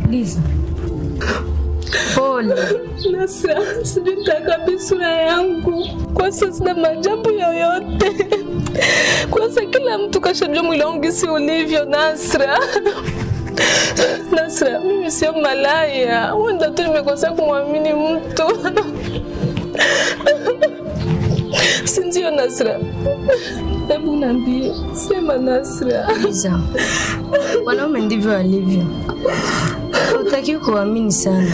Liza, pole. Nasra, sijui nitakapi sura yangu kwa sasa, sina maajabu yoyote. Kwanza kila mtu kashajua mwili wangu gisi ulivyo. Nasra, Nasra, mimi sio malaya, wenda tu nimekosea kumwamini mtu si ndio? Nasra, hebu niambie, sema Nasra. Liza, wanaume ndivyo walivyo, hutakiwi kuamini sana.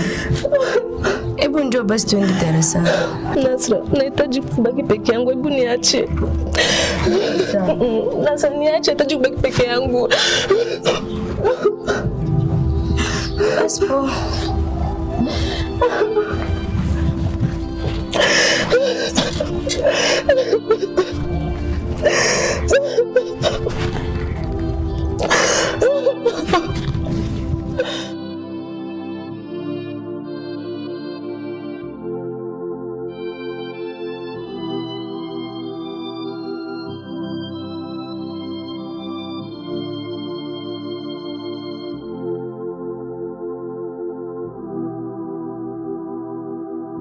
Hebu njoo basi tuende darasani. Nasra, nahitaji kubaki peke yangu, hebu niache. Liza, Nasra, niache, nahitaji kubaki peke yangu. basi poa.